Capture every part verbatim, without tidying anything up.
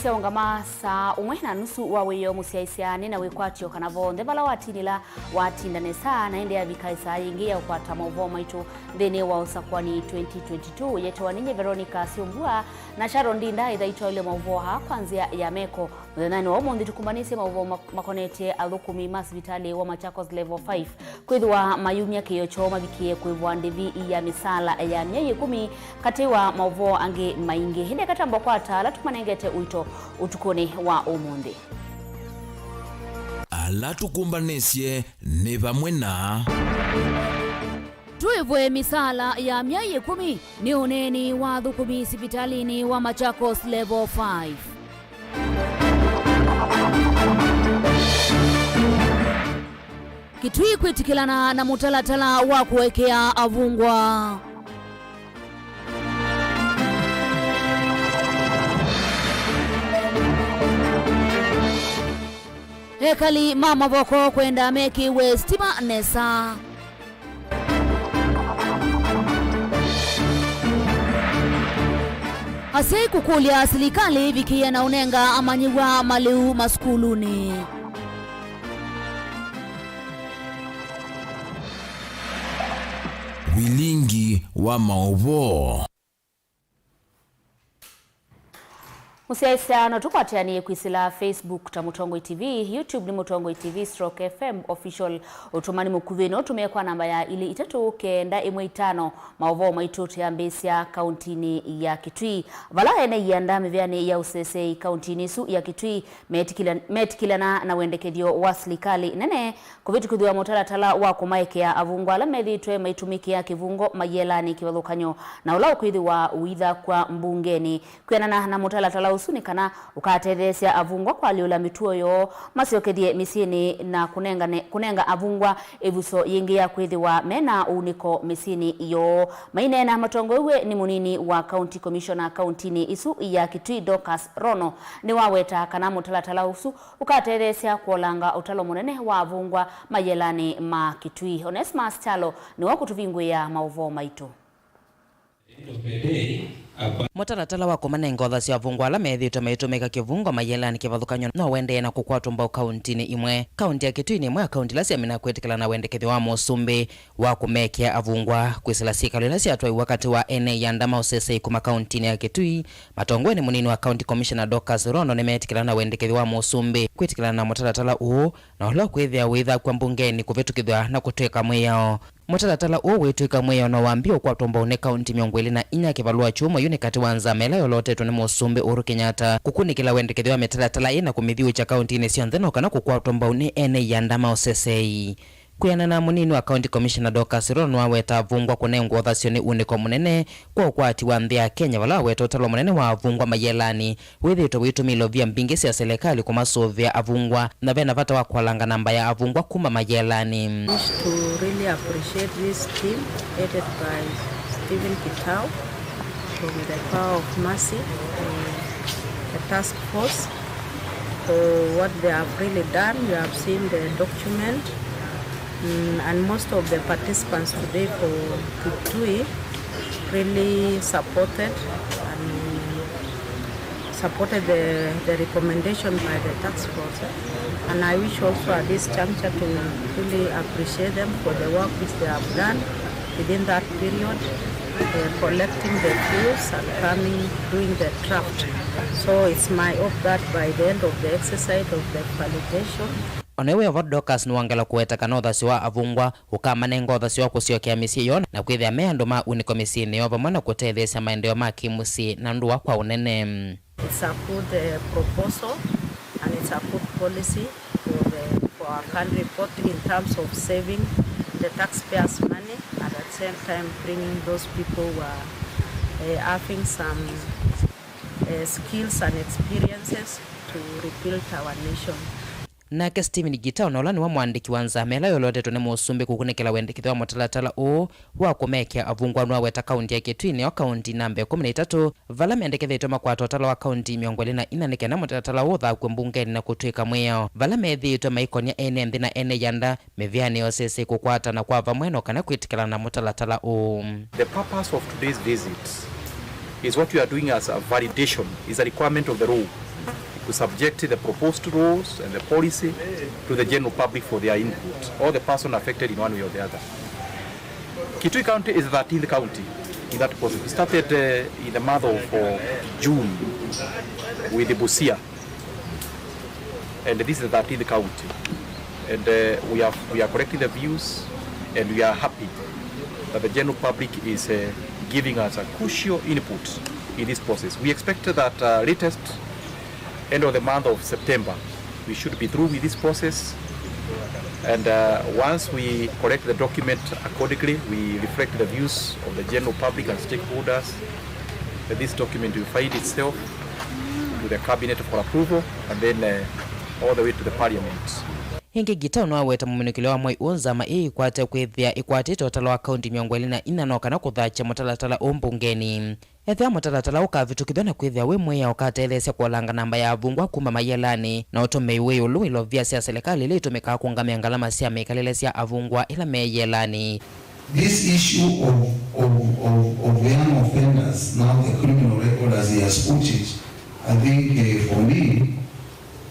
Syaũngama saa ũmwe na nusu wa wĩoo mũsyaĩĩsya nĩ na wĩkwatyo kana vonthe vala watinĩla watinda nesa, na ĩndĩ yavika ĩsaa yĩngĩ ya ũkwata maũvoo maitũ nthĩnĩ wa ũsakũani twenty twenty-two. Yĩtawa ninyie Veronica Syumbua, na Sharon Ndinda ĩthaitwaĩle maũvoo aa kwa nzĩa ya meko. Mũthenyanĩ wa ũmũnthĩ tũkumbanĩsye maũvoo ma-, makonetye athũkũmi ma sivitalĩ wa Machakos Level five kwĩthĩwa mayumya kĩĩo kyoo mavikĩe kũĩvwa ndĩvi ya mĩsaala ya myei ĩkũmi, katĩ wa maũvoo angĩ maingĩ. Ĩndĩ katamba ũkwata ala tũmanengete ũito ũtukũnĩ wa ũmũnthĩ. Ala tũkũmbanĩsye nĩ vamwe na. Tũĩvwe mĩsaala ya myei ĩkũmi nĩ ũneeni wa athũkũmi sivitalĩnĩ wa Machakos Level five. Kitui kwĩtĩkĩlana na mũtalatala wa kũekea avungwa. Ekali ma Mavoko kwenda mekĩwe sitima nesa. Asyai kũkũlya silikalĩ ĩvikĩe na ũnenga amanyĩw'a malĩu masukulunĩ. Vilingi wa maũvoo. Mũsyaĩĩsya, no tũkwatĩanĩe kwĩsĩla Facebook ta Mũtongoi T V, YouTube nĩ Mũtongoi T V stroke F M Official. Ũtũmani mũkuvĩ no ũtũmĩe kwa namba ya ilĩ itatũ kenda ĩmwe itano. Maũvoo maitũ tũyambĩĩsya kauntinĩ ya Kitui, vala ene ianda mĩvĩanĩ ya ũseseĩ kauntinĩ ĩsu ya Kitui metikila-, metikilana na wendekethyo wa silikalĩ nene kũvĩtũkĩthw'a mũtalatala wa kũmaekea avungwa ala methĩĩtwe maitũmĩkĩa kĩvungo mayĩelanĩ kĩvathũkany'o na ũla ũkwĩthĩwa ũithakwa mbungenĩ. Kwĩanana na mũtalatala ũsu nĩ kana ũkatetheesya avungwa kũalyũla mĩtuo yoo, masyokethye mĩsyĩnĩ na kũnengane-, kũnenga avungwa ĩvuso yĩngĩ ya kwĩthĩwa me na ũunĩko mĩsyĩnĩ yoo. Maineena matongoew'e nĩ mũnini wa County Commissioner kauntinĩ ĩsu ya Kitui, Dorcas Rono, nĩwawetaa kana mũtalatala ũsu ũkatetheesya kũolanga ũtalo mũnene wa avungwa mayĩelanĩ ma Kitui. Onesmus Kyalo nĩwe ũkũtũvingũĩa maũvoo maitũ. Mũtalatala wa kũmanenga ũthasyo avungwa ala methĩĩtwe maitũmĩka kĩvungo mayĩelanĩ kĩvathũkany'o no ũendee na kũkwatwa mbau kauntinĩ imwe. Kaunti ya Kitui nĩ ĩmwe ya kaunti ila syamina kwĩtĩkĩla na wendekethyo wa mũsumbĩ wa kũmekĩa avungwa. Kwĩsĩla syĩkalo ila syatwaiwa katĩ wa ene ianda ma ũseseĩ kuma kauntinĩ ya Kitui, matongoew'e nĩ mũnini wa County Commissioner Dorcas Rono, nĩmeetĩkĩla na wendekethyo wa mũsumbĩ kwĩtĩkĩlana na mũtalatala ũũ, na ũla ũkwĩthĩa ũithakw'a mbungenĩ kũvĩtũkĩthw'a na kũtw'ĩka mwĩao. Mũtalatala ũũ wĩtw'ĩka mwĩao no wambie ũkwatwa mbau nĩ kaunti mĩongo ĩlĩ na inya kĩvalũa kyumwa yu nĩ katĩ wa nzama ĩla yolotetwe nĩ mũsumbĩ Uhuru Kenyatta kũkunĩkĩla wendekethyo wa mĩtalatala ĩĩ na kũmĩthyũũkya kauntinĩ syonthe no kana kũkwatwa mbau nĩ ene ianda ma ũseseĩ. Kwĩanana na mũnini wa County Commissioner Dorcas Rono, nĩwawetaa avungwa kũnengwa ũthasyo nĩ unĩko mũnene kwa ũkwati wa nthĩ ya Kenya, vala waweta ũtalo mũnene wa avungwa mayĩelanĩ wĩthĩĩtwe wĩtũmĩĩlwe via mbingĩ sya selekalĩ kũmasũvĩa avungwa, na ve na vata wa kũalanga namba ya avungwa kuma mayĩelanĩ. I wish to really appreciate this team headed by Stephen Kitau from the Power of Mercy, uh, the task force, for what they have really done. You have seen the document, mm, and most of the participants today for Kitui really supported and supported the, the recommendation by the task force. And I wish also at this juncture to really appreciate them for the work which they have done within that period, uh, collecting the fuels and coming, doing the draft. So it's my hope that by the end of the exercise of the validation, Ona ĩw'o vo, Dorcas nĩwongela kũweta kana ũthasyo wa avungwa ũkamanenga ũthasyo wa kũsyokea mĩsyĩ yoo na kwĩthĩa me andũ ma unĩko mĩsyĩnĩ yoo, vamwe na kũtetheesya maendeeo ma kĩ-mũsyĩ na ndũa kwa ũnene. It's a good, uh, proposal and it's a good policy for the, for our country, both in terms of saving the taxpayers' money and at the same time bringing those people who are, uh, having some, uh, skills and experiences to rebuild our nation. Nake Stephen Gitau, na ũla nĩwe mũandĩki wa nzama ĩla yolotetwe nĩ mũsumbĩ kũkunĩkĩla wendekethyo wa mũtalatala ũũ wa kũmekĩa avungwa, nĩwaweta kaunti ya Kitui nĩyo kaunti namba ĩkũmi na itatũ, vala mendekethetwe makwata ũtalo wa kaunti mĩongo ĩlĩ na inya nĩ kenda mũtalatala ũũ ũthakw'e mbungenĩ na kũtw'ĩka mwĩao, vala methĩĩtwe maikonya ene nthĩ na ene yanda mĩvĩanĩ yosese kũkwatana kwa vamwe no kana kwĩtĩkĩlana na mũtalatala ũũ. The purpose of today's visit is what we are doing as a validation, is a requirement of the rule. to subject the proposed rules and the policy to the general public for their input, or the person affected in one way or the other. Kitui County is the thirteenth county in that process. We started uh, in the month of uh, June with Busia, and this is the thirteenth county. And uh, we, have, we are collecting the views, and we are happy that the general public is uh, giving us a crucial input in this process. We expect that uh, latest end of the month of September, we should be through with this process. And uh, once we collect the document accordingly, we reflect the views of the general public and stakeholders. That this document will find itself to the cabinet for approval and then uh, all the way to the parliament. Ĩngĩ Gitau nĩwaweta mũminũkĩlyo wa mwei ũũ nzama ĩĩ ĩkwate kwĩthĩa ĩkwatĩte ũtalo wa kaunti mĩongo ĩlĩ na inya no kana kũthakya mũtalatala ũũ mbungenĩ. Ethĩwa mũtalatala ũkavĩtũkĩthw'a na kwĩthĩa wĩ mwĩao ũkatetheesya kũolanga namba ya avungwa kuma mayĩelanĩ na ũtũmĩi wĩ ĩũlũ wa ilovia sya silikalĩ ila itũmĩkaa kũũngamĩa ngalama sya mĩkalĩle sya avungwa ĩla me ĩyĩelanĩ. This issue of, of, of, of young offenders, now the criminal record as he has put it, I think uh, for me,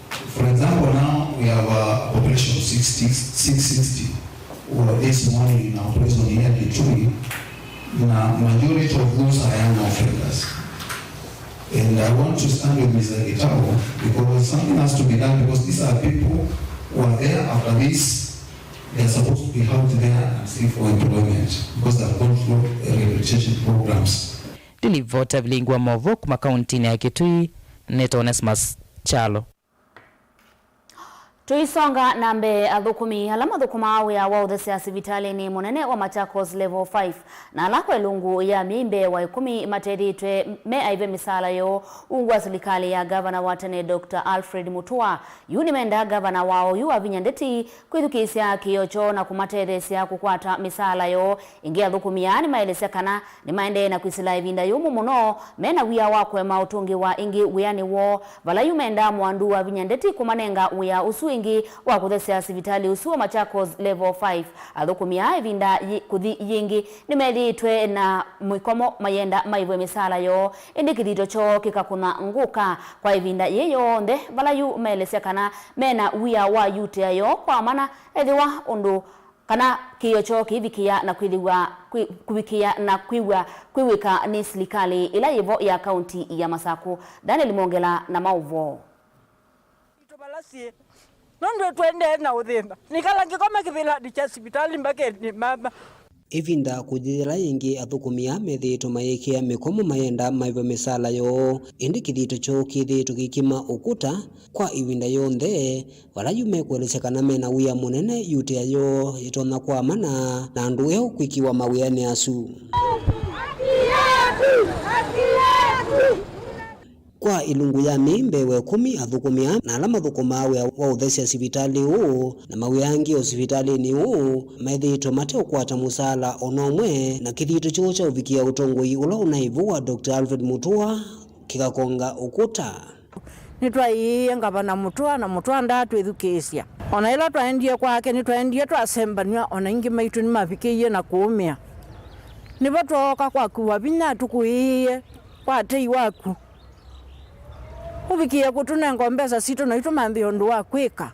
for example, now we have a population of sixty, six sixty who are this morning in our prison here in Kitui. Now, majority of those are young offenders. And I want to stand with Mister Gitau because something has to be done because these are people who are there after this. They are supposed to be out there and seek for employment because they have gone through rehabilitation programs. Ndilivota vilingi wa maũvoo kuma kauntinĩ ya Kitui nĩ Onesmus Kyalo. Tũisonga na mbee, athũkũmi ala mathũkũmaa wĩa wa ũthesea sivitalĩnĩ mũnene wa Machakos Level five na ala kwa ĩlungu ya myei mbee wa ĩkũmi matethĩĩtwe me aĩve mĩsaala yoo ungu wa silikalĩ ya ngavana wa tene Doctor Alfred Mutua. Yu nĩmendaa ngavana wao yu Wavinya Ndeti kwĩthukĩĩsya kĩĩo kyoo na kũmatetheesya kũkwata mĩsaala yoo. Ĩngĩ athũkũmi aa nĩmaelesya kana nĩmaendee na kwĩsĩla ĩvinda yũmũ mũno me na wia wa kũema ũtũngĩĩwa ĩngĩ wĩanĩ woo, vala yu mendaa Mwandu Wavinya Ndeti kũmanenga wĩa ũsu ĩngĩ wa kũthesea sivitalĩ ũsu wa Machakos Level five. Athũkũmi aa ĩvinda yĩ-, kũthi yĩngĩ nĩmethĩĩtwe na mĩkomo mayenda maĩvwe mĩsaala yoo, ĩndĩ kĩthito kyoo kĩkakũna ngũka. Kwa ĩvinda yĩĩ yonthe, vala yu maelesya kana me na wia wa yutĩa yoo kwa mana, ethĩwa ũndũ kana kĩĩo kyoo kĩivikĩa na kwĩthĩwa kwĩ-, kũvikĩa na kwĩw'a kwĩw'ĩka nĩ silikalĩ ĩla yĩvo ya kaunti ya Masakũ. Daniel Mwongela na maũvoo. Itũ vala syĩ, nũndũ twendee na ũthĩna. Nĩkala ngĩkoma kĩvĩlanĩ kya sivitalĩ mbakeni mama. Ĩvinda kũthi yĩla yĩngĩ athũkũmi aa methĩĩtwe mayĩkĩa mĩkomo mayenda maĩvwe mĩsaala yoo, ĩndĩ kĩthito kyoo kĩthĩĩtwe kĩkima ũkũta kwa ĩvinda yonthe, vala yu mekũelesya kana mena wia mũnene yutĩa yoo yĩtonya kwamana na andũ eũ kwĩkĩwa mawĩanĩ asu. Kwa ĩlungu ya myei mbee wa ĩkũmi, athũkũmi aa na ala mathũkũmaa wĩa wa ũthesya sivitalĩ ũũ na mawĩa angĩ o sivitalĩnĩ ũũ methĩĩtwe mateũkwata mũsaala o na ũmwe, na kĩthito kyoo kya ũvikĩa ũtongoi ũla ũnaĩ vo wa Doctor Alfred Mutua kĩkakonga ũkũta. Nĩtwaiĩie ngavana Mutua, na Mutua ndaatwĩthukĩĩsya. O na ĩla twaendie kwake, nĩtwaendie twasembanw'a, o na aingĩ maitũ nĩmavikĩie na kũũmĩa. Nĩvo twooka kwaku Wavinya, tũkũĩĩe kwa tei waku. Ũvikĩe kũtũnenga o mbesa sitũ na itũmanthĩe ũndũ wa kwĩka.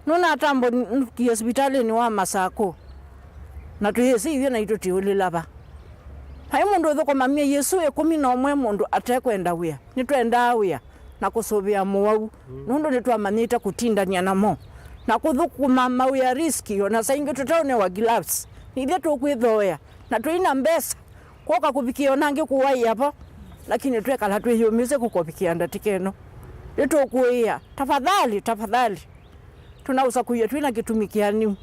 Nũnatambũkie sivitalĩnĩ wa Masakũ, na twĩyĩsĩ ithyĩ naitũ tĩũlĩla va. Vai mũndũ ũthũkũma myei ĩsu ĩkũmi na ũmwe mũndũ atekwenda wĩa. Nĩtwendaa wĩa na kũsũvĩa mũwau, nũndũ nĩtwamanyĩte kũtindany'a namo na kũthũkũma mawĩa riski, o na saa ingĩ tũteũnewa gloves. Nĩ ithyĩ tũkwĩthooea na tũi na mbesa. Kwoka kũvikĩa ona angĩ kũwaĩa vo, lakini twekala twĩyũmĩsye kũkovikĩa ndatĩka ĩno. Nĩtũkũĩa, tafadhali, tafadhali. Tũnaũsakũie twĩ na kĩtumi kĩanĩu.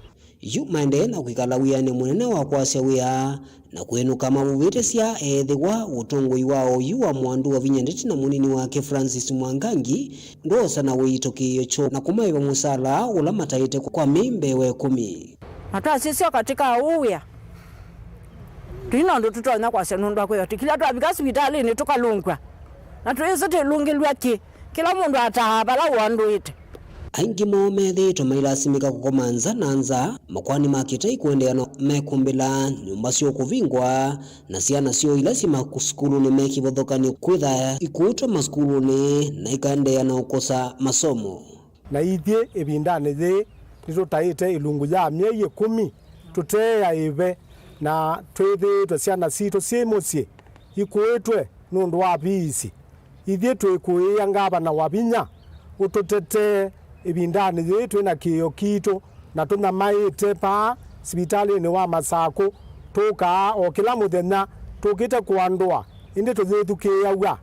Yu maendee na kwĩkala wĩanĩ mũnene wa kwasya wĩa na kwĩnũka mavuvĩtĩsya ethĩwa ũtongoi wa oyu wa Mwandu Wavinya Ndeti na mũnini wake Francis Mwangangi ndwosa na wĩito kĩĩo kyoo na kũmaĩva mũsala ũla mataĩte kwa myei mbee wa ĩkũmi. Na twasisya katika ũũ wĩa, tũi na ũndũ tũtonya kwasya nũndũ wa kwĩthwa tũkila twavika sivitalĩnĩ tũkalũngw'a, na tũyĩsĩ tĩlũngĩlw'a kĩ, kĩla mũndũ ataa vala ũandũĩte. Aingĩ moo methĩĩtwe mailasimĩka kũkoma nza na nza, makoani ma kĩtai kũendeea na mekũmbĩla, nyũmba syoo kũvingwa, na syana syoo ila syĩ masukulunĩ me kĩvathũkany'o kwĩtha ikuutwa masukulunĩ na ikaendeea na ũkosa masomo. Na ithyĩ ĩvindanĩ yĩĩ nĩtũtaĩte ĩlungu ya myei ĩkũmi tũteeaĩve, na twĩthĩĩtwe syana sitũ syĩ mũsyĩ ikuĩtwe nũndũ wa viisi. Ithyĩ twĩkũĩĩa ngavana Wavinya ũtũtetee ĩvindanĩ yĩĩ twĩ na kĩĩo kitũ na tũnyamaĩte vaa sivitalĩnĩ wa Masakũ. Tũkaa o kĩla mũthenya tũkĩte kũandũa, ĩndĩ tũyĩthukĩĩaw'a.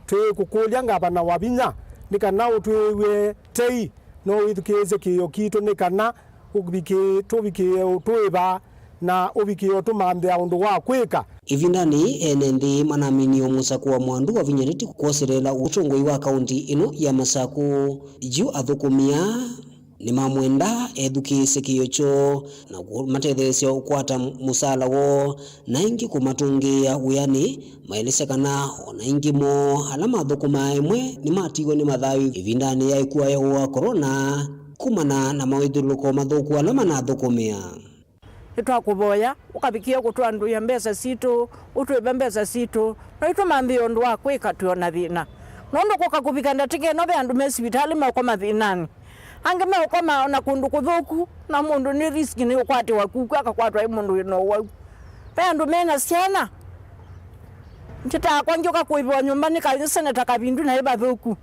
Twĩkũkũlya ngavana Wavinya nĩ kana ũtwĩw'e tei, no wĩthukĩĩsye kĩĩo kitũ nĩ kana ũvikĩe, tũvikĩe ũtũĩva na ũvikĩe ũtũmanthĩa ũndũ wa kwĩka. Ĩvindanĩ yĩĩ, ene nthĩ manaminie mũsako wa Mwandu Wavinya Ndeti kwoseleela ũtongoi wa kaunti ĩno ya Masakũ. Yu athũkũmi aa nĩmamwenda ethukĩĩsye kĩĩo kyoo na kũmatetheesya ũkwata mũsaala woo, na ĩngĩ kũmatũngĩĩa wĩanĩ, maelesya kana o na aingĩ moo ala mathũkũmaa ĩmwe nĩmatiiwe nĩ mathayũ ĩvindanĩ ya ĩkua ya ũwau wa corona kumana na mawĩthyũlũlũko mathũku ala manathũkũmĩa. Nĩtwakũvoya ũkavikĩe kũtũandũĩa mbesa sitũ, ũtwĩve mbesa sitũ, no itũmanthĩe ũndũ wa kwĩka twĩ o na thĩna. Nũndũ kũka kũvika ndatĩka ĩno ve andũ me sivitalĩ meũkoma thĩnanĩ. Angĩ meũkoma o na kũndũ kũthũku, na mũndũ nĩ risk nĩ ũkwatĩwa kuku akakwatwa ĩ mũndũ wĩ na ũwau. Ve andũ me na syana. Ndyĩtaa kwa ngĩũka kũĩvĩwa nyũmba nĩ ka-, seneta Kavindu na ĩ vathũku.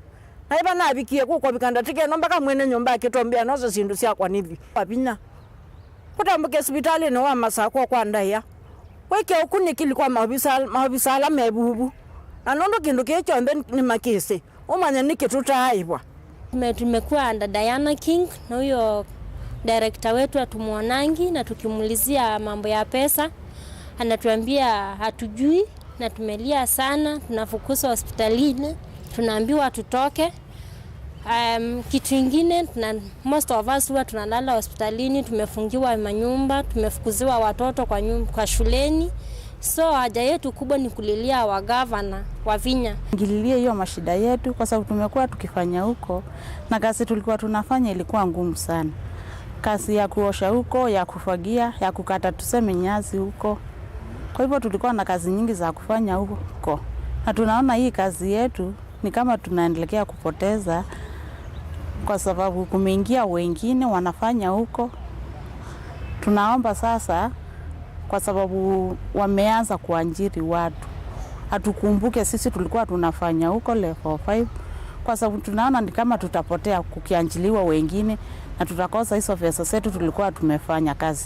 Na ĩva navikie kũkovika ndatĩka ĩno mpaka mwene nyũmba akĩtombea nosa syĩndũ syakwa nĩthi. Kwa vinya. Kũtambũke sivitalĩnĩ wa Masakũ kwa ndaĩa. Wĩke ũkunĩkĩli kwa maovisa, maovisa ala me vuvu. Na nũndũ kĩndũ kĩĩ kyonthe nĩ makĩsĩ, ũmanye nĩkĩ tũtaaĩvwa. Tume-, tumekuwa under Diana King, na huyo director wetu hatumwonangi, na tukimuulizia mambo ya pesa, anatuambia hatujui, na tumelia sana, tunafukuzwa hospitalini, tunaambiwa tutoke. Um, kitu ingine, tuna, most of us huwa tunalala hospitalini, tumefungiwa manyumba, tumefukuziwa watoto kwa nyum-, kwa shuleni. So haja yetu kubwa ni kulilia wa gavana Wavinya. Ingililie hiyo mashida yetu, kwa sababu tumekuwa tukifanya huko, na kazi tulikuwa tunafanya ilikuwa ngumu sana. Kazi ya kuosha huko, ya kufagia, ya kukata tuseme nyasi huko. Kwa hivyo tulikuwa na kazi nyingi za kufanya huko. Na tunaona hii kazi yetu ni kama tunaendelea kupoteza, kwa sababu kumeingia wengine wanafanya huko. Tunaomba sasa, kwa sababu wameanza kuajiri watu, atukumbuke sisi tulikuwa tunafanya huko level five, kwa sababu tunaona ni kama tutapotea kukiajiliwa wengine, na tutakosa hizo pesa zetu tulikuwa tumefanya kazi.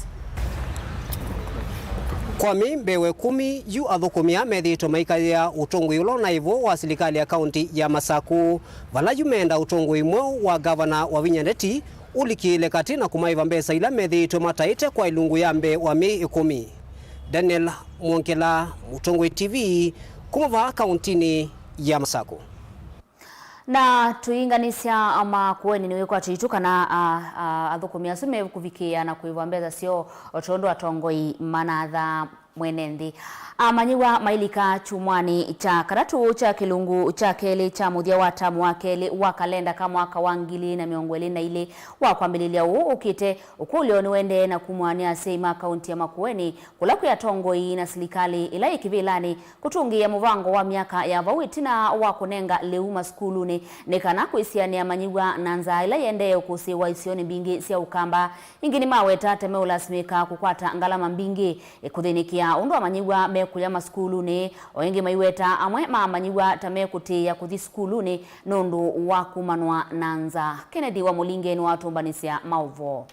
Kwa mĩĩ mbee wa ĩkũmi yu, athũkũmi aa methĩĩtwe maikaĩa ũtongoi ũla ũnaĩ vo wa silikalĩ ya kaunti ya Masakũ, vala yu meenda ũtongoi mweũ wa Gavana Wavinya Ndeti ũlikĩĩle katĩ na kũmaĩva mbesa ila methĩĩtwe mataĩte kwa ĩlungu ya mbee wa mĩĩ ĩkũmi. Daniel Mwongela, Mũtongoi T V, kuma vaa kauntinĩ ya Masakũ. Na tũiinganĩsya Makueni nĩ wĩkwatyo witũ kana, a, a, athũkũmi asu mekũvikĩĩa na kũĩvwa mbesa syoo o tondũ atongoi manathaa mwene nthĩ. Amanyĩw'a mailika kyumwanĩ kya katatũ kya kĩlungu kya kelĩ kya mũthya wa tamu wa kelĩ wa kalenda ka mwaka wa ngili na mĩongo ĩlĩ na ilĩ wa kwambĩlĩlya ũũ ũkĩte. Ũkũlyo nĩũendee na kumwa nĩ asyai ma kaunti ya Makueni, kũla kwĩ atongoi na silikalĩ ĩla yĩ kĩvĩlanĩ kũtũngĩĩa mũvango wa myaka ya vau ĩtina wa kũnenga lĩu masukulunĩ nĩ kana kwĩsĩanĩa amanyĩw'a na nzaa ĩla yĩendee ũkũsĩĩwa isionĩ mbingĩ sya Ũkamba. Ĩngĩ nĩmaweta ta meũlasimĩka kũkwata ngalama mbingĩ kũthĩnĩkĩa ũndũ amanyĩw'a mekũya masukulunĩ. O ĩngĩ maiweta amwe ma amanyĩw'a ta mekũtĩĩa kũthi sukulunĩ nũndũ wa kumanwa na nzaa. Kennedy wa Mũlinge nĩwatũmbanĩsya maũvoo.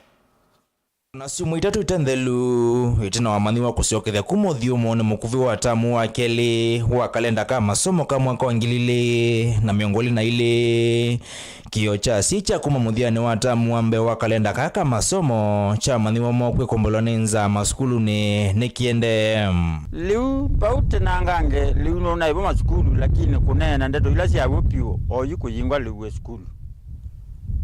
Na syumwa itatũ ite nthelu, ĩtina wa amanyĩw'a kũsyokethya kuma ũthyũmũonĩ mũkuvĩ wa tamu wa kelĩ wa kalenda ka masomo ka mwaka wa ngili ilĩ na mĩongo ĩlĩ na ilĩ, kĩĩo kya asyai kya kuma mũthyanĩ wa tamu wa mbee wa kalenda kaa ka masomo kya amanyĩw'a moo kwĩkũmbũlwa nĩ nzaa masukulunĩ nĩkĩendee. Lĩu vau tene angange, lĩu nũnaĩ vo masukulu, lakini kũneena ndeto ila sya w'o vyũ, oyu kũyingwa lĩu wĩ sukulu.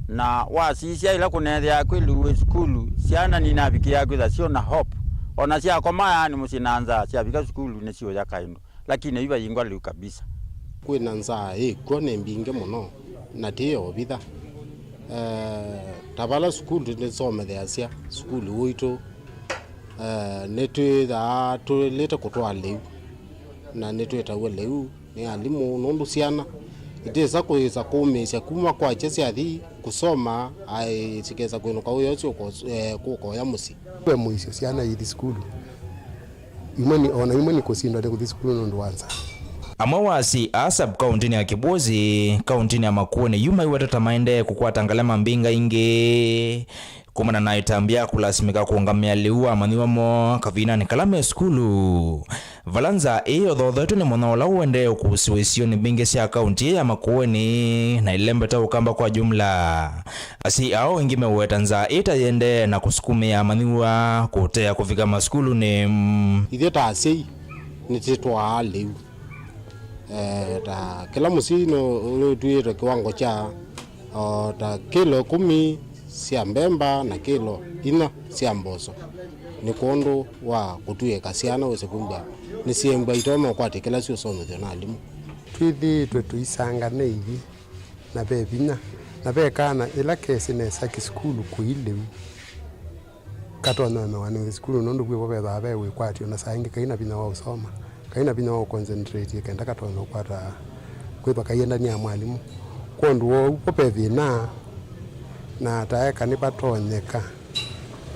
Na wasisya ĩla kũneethĩawa kwĩ lĩu wĩ sukulu, syana ninavikĩaa kwĩtha syona hope, o na syakoma yaanĩ mũsyĩ na nzaa, syavika sukulu nĩsiũya kaĩndũ, lakini yu vayingwa lĩu kabisa. Kwĩ na nzaa ĩ kw'o nĩ mbingĩ mũno, na tĩ ovitha. Eh, ta vala sukulu nĩtũsometheasya, sukulu witũ, eh, nĩtwĩthaa tũlĩte kũtwaa lĩu, na nĩtwĩtaw'a lĩu nĩ alimũ, nũndũ syana itĩsa kwĩsa kũmĩĩsya kuma kwakya syathi kũsoma, aĩ sikesa kwĩnũka ũyo syũko-, eh, kũkoya mũsyĩ. Ve mũisyo syana ithi sukulu, imwe ni, ona imwe nikũsindwa nĩ kũthi sukulu nũndũ wa nzaa. Amwe wa asyai aa sub kauntinĩ ya Kibwezi, kauntinĩ ya Makueni yu maiweta ta maendee kũkwata ngalema mbingĩ ingĩ kumana na ĩtambya ya kũlasimĩka kũũngamĩa lĩu wa amanyĩw'a moo kavindanĩ kala me sukulu, vala nzaa ĩĩ yothothetwe nĩ mũno ũla ũendee ũkũsĩwa isionĩ mbingĩ sya kaunti ĩĩ ya Makueni na ĩlembeta Ũkamba kwa jumla. Asyai ao aingĩ meweta nzaa ĩĩ ta yĩendee na kũsukumĩa amanyĩw'a kũtea kũvika masukulunĩ. Ithyĩ ta asyai nĩtĩtwaa lĩu. Eh, ta kĩla mũsyai nũ-, nũtw'ĩĩtwe kĩwango kya, o, ta kĩlo ĩkũmi sya mbemba na kĩlo inya sya mboso. Nĩ kwondũ wa kũtw'ĩĩka syana wĩse kwĩmbwa nĩsyĩmbwa itonya ũkwatya kĩla syũsomethw'a na alimũ. Twĩthĩĩtwe tũisanga nĩ ithi na ve vinya, na ve kana ĩla kesĩ nesa kĩsukulu kũi lĩu, katonya ũemewa nĩ sukulu, nũndũ kwĩ vo vethaa ve wĩkwatyo, na saa ingĩ kai na vinya wa ũsoma, kai na vinya wa ũconcentrate kenda katonya ũkwata kwĩthwa kaiendania na mwalimũ. Kwondũ wa ũu, vo ve thĩna, na taeka nĩvatonyeka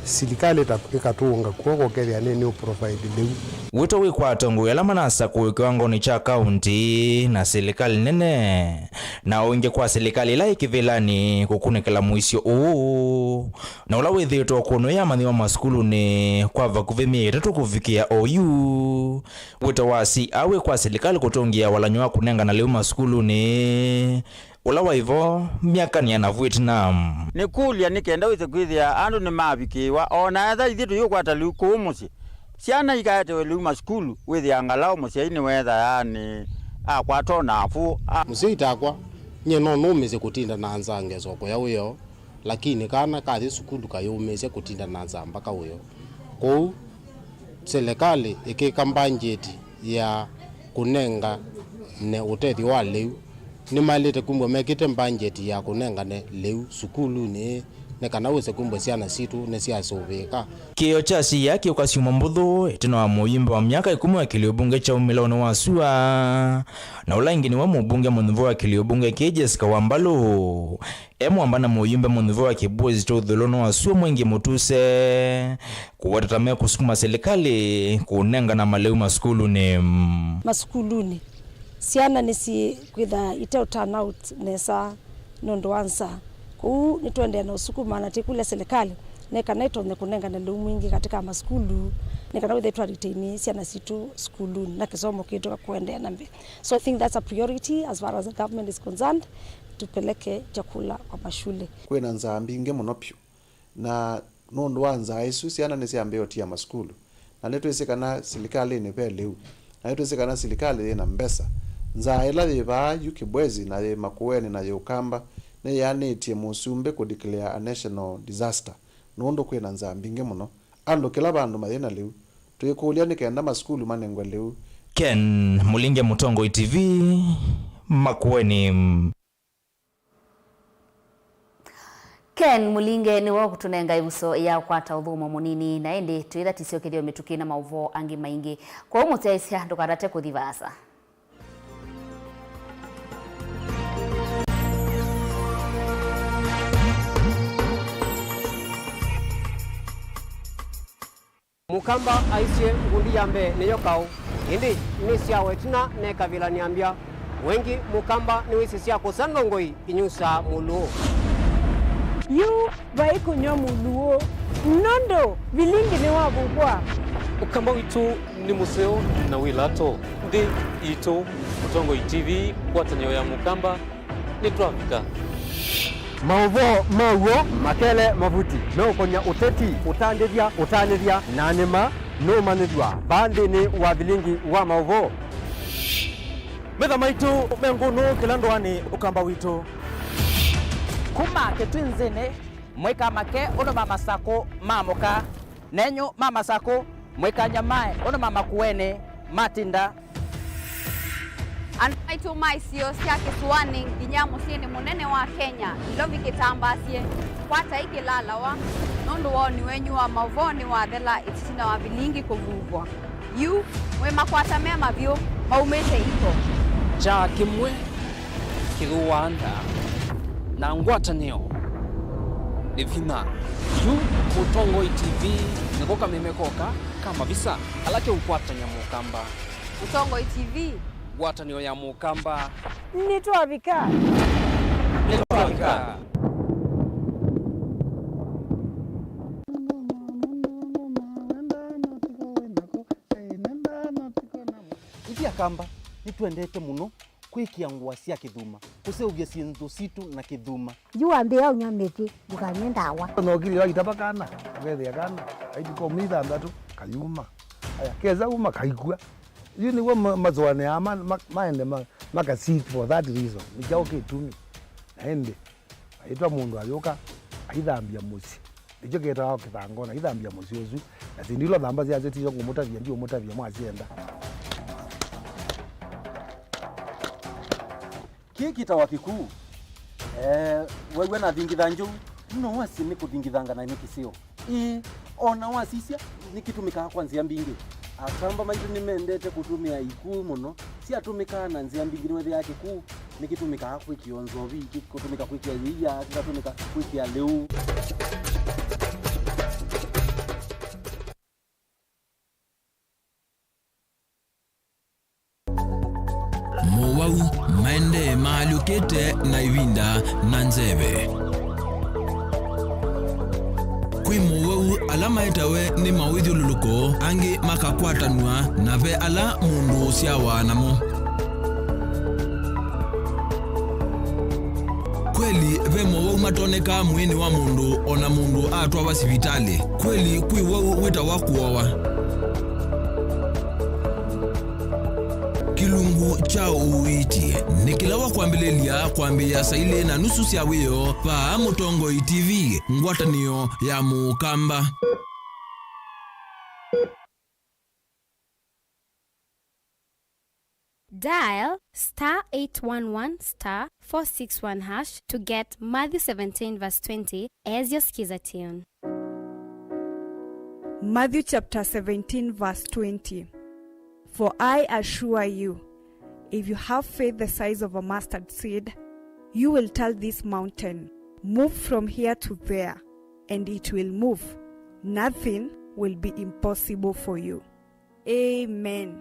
silikalĩ ta ĩkatũũnga kw'oko ũkethĩa nĩ, nĩ ũprovide lĩu. Wĩto wĩ kwa atongoi ala manasakũĩwe kĩwangonĩ kya kaunti na silikalĩ nene, na ũingĩ kwa silikalĩ ĩla ĩ kĩvĩlanĩ kũkunĩkĩla mũisyo ũũ, na ũla wĩthĩĩtwe ũkũnũĩa amanyĩw'a masukulunĩ kwa vakuvĩ myei ĩtatũ kũvikĩa oyu. Wĩto wa asyai aa wĩ kwa silikalĩ kũtũngĩa walany'o wa kũnengana lĩu masukulunĩ, ũla waĩ vo myakanĩ ya navu ĩtina. Nĩkũlya nĩ kenda wĩse kwĩthĩa andũ nĩmavikĩĩwa, o na ethwa ithyĩ tũyũkwata lĩu kũũ mũsyĩ, syana ikaetewe lĩu masukulu, wĩthĩa angalau mũsyai nĩwetha, yaani, akwata o navu. A- Mũsyai takwa, nyie no nũmĩsye kũtinda na nzaa ngesa o kũya wĩoo, lakini kana kathi sukulu kayũmĩĩsya kũtinda na nzaa mbaka wĩoo. Kwoou, silikalĩ ĩkĩka mbangyeti ya kũnengane ũtethyo wa lĩu, nĩmaĩlĩte kumw'a mekĩte mbangyeti ya kũnengane lĩu sukulunĩ nĩ kana wĩse kumw'a syana sitũ nĩsyasũvĩĩka. Kĩĩo kya asyai kĩũka syumwa mbũthũ ĩtina wa mũyumbe wa myaka ĩkũmi wa kĩlio mbunge kya ũmĩlonĩ wa sua, na ũla ĩngĩ nĩwe mũmbunge mũnyuvu wa kĩlio mbunge kĩĩ Jessica Wambalũ. E mwamba na mũyumbe mũnyuvu wa Kĩbwezi kya ũthũĩlonĩ wa sua Mwengi Mũtuse, kũweta ta mekũsukuma silikalĩ kũnengana malĩu masukulunĩ. Masukulunĩ, syana nĩsyĩkwĩtha ite turn out nesa nũndũ wa nzaa. Kwoou nĩtũendeea na ũsukuma na tĩkũlya silikalĩ nĩ kana ĩtonye kũnengane lĩu mwingĩ katĩ ka masukulu nĩ kana wĩthĩe twa retain syana sitũ sukulunĩ na kĩsomo kĩtũ kũendeea na mbee. So I think that's a priority as far as the government is concerned, tupeleke chakula kwa mashule. Kwĩna nzaa mbingĩ mũno pyũ, na nũndũ wa nzaa ĩsu, syana nĩsyambĩĩe ũtia masukulu. Na nĩtwĩsĩ kana silikalĩnĩ ve lĩu, na nĩtwĩsĩ kana silikalĩ yĩna mbesa. Nzaa ĩla yĩ vaa yu Kĩbwezi na yĩ Makueni na yĩ Ũkamba nĩyĩanĩtye mũsumbĩ kũdeclare a national disaster, nũndũ kwĩna nzaa mbingĩ mũno. Andũ kĩla vandũ mayĩna lĩu. Twĩkũlya nĩ kenda masukulu manengwe lĩu. Ken Mũlinge, Mũtongoi T V, Makueni. Ken Mũlinge nĩwe ũkũtũnenga ĩvuso ya kũkwata ũthũmũo mũnini, na ĩndĩ twĩthatisye ũkĩthya mĩtũkĩ na maũvoo angĩ maingĩ. Kwoou mũsyaĩĩsya ndũkatate kũthi vaasa. Mũkamba aisye, ngundi ya mbee nĩyo kaũ, ĩndĩ nĩ syawa ĩtina nekavĩla nĩambya. Wengĩ Mũkamba nĩwĩsĩ sya kũsa ndongoi inyusaa mũlũũ. Yu vai kũnyw'a mũlũũ, nũndũ vilingi nĩwavuvwa. Ũkamba witũ nĩ mũseo na wĩ lato. Nthĩ yitũ, Mũtongoi T V, ngwatanĩo ya Mũkamba, nĩtwavika. Maũvoo ma w'o makele mavuti meũkony'a ũteti, ũtandĩthya, ũtanĩthya, na nĩ ma nũmanyĩthw'a vaa nthĩnĩ wa vilingi wa maũvoo. Metha maitũ me ngũnũ kĩla ndũanĩ, Ũkamba witũ. Kuma Kĩtwinzĩnĩ, mwĩkamake ũndũ ma Masakũ maamũka. Nenyu ma Masakũ, mwĩkanyamae ũndũ ma Makueni matinda. Andũ maitũ ma isio sya kĩsũanĩ nginya mũsyĩnĩ mũnene wa Kenya, Nairobi kĩtambaasye, kwatai kĩlalawa, nũndũ woni wenyu wa maũvoo nĩwathela ĩtina wa vilingi kũvuvwa. Yu mwĩ makwata me mavyũ maumĩte iko. Kyaa kĩmwe kĩthũaa nda, na ngwatanĩo nĩ vinya. Yu Mũtongoi T V nĩko kameme koka ka mavisa ala keũkwatany'a Mũkamba. Mũtongoi T V. Ngwatanĩo ya Mũkamba. Nĩtwavika. Nĩtwavika. Ithyĩ Akamba nĩtwendete mũno kwĩkĩa ngũa sya kĩthuma, kũseũvya syĩndũ sitũ na kĩthuma. Yu wambĩĩa ũnyw'a mĩtĩ, ndũkanywe ndawa. Nokili waitava kana, ũkethĩa kana, aitũka ũmĩ ithanthatu, kayuma. Aya, kesa uma, kaikw'a. Yu nĩw'o ma-, masũanĩaa ma-, ma-, maende ma-, maka seek for that reason. Nĩ kyaũ kĩtumi? Na ĩndĩ, aitwa mũndũ ayũka, aithambya mũsyĩ. Nĩkyo kĩtawa kĩthangona, aithambya mũsyĩ ũsu. Na syĩndũ ila thamba syasyo tisyo ngũmũtavya, ndiũmũtavya mwasyenda. Kĩĩ kĩtawa kĩkuu. Eh, wew'a nathingitha njũu, no wasye nĩ kũthingithanga na nĩ kĩseo. Ĩĩ, o na wasisya, nĩkĩtũmĩkaa kwa nzĩa mbingĩ. Akamba maitũ nĩmendete kũtũmĩa ikuu mũno. Syatũmĩkaa na nzĩa mbingĩ, nĩwethĩaa kĩkuu nĩkĩtũmĩkaa kwĩkĩa nzovi, kĩkũtũmĩka kwĩkĩa yĩia, kĩkatũmĩka kwĩkĩa lĩu. Mowau maendee maalyũkĩte na ĩvinda na nzeve. Kwĩ mowau ala maetawe nĩ mawĩthyũlũlũko, angĩ makakwatanw'a, na ve ala mũndũ ũsyawa namo. Kweli, ve mowau matonekaa mwĩĩnĩ wa mũndũ o na mũndũ atwawa sivitalĩ. Kweli, kwĩ wau wĩtawa kũowa. Kĩlungu kya ũiiti nĩ kĩla wa kwambĩlĩlya kwambĩĩa saa ilĩ na nusu sya wĩoo vaa Mũtongoi T V, ngwatanĩo ya Mũkamba. Dial star eight one one star four six one hash to get Matthew seventeen verse twenty as your skiza tune. Matthew chapter seventeen verse twenty. For I assure you, if you have faith the size of a mustard seed, you will tell this mountain, 'Move from here to there,' and it will move. Nothing will be impossible for you. Amen.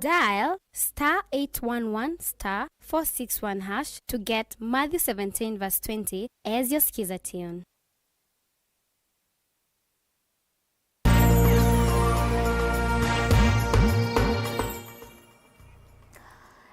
Dial star eight one one star four six one hash to get Matthew seventeen verse twenty as your skiza tune.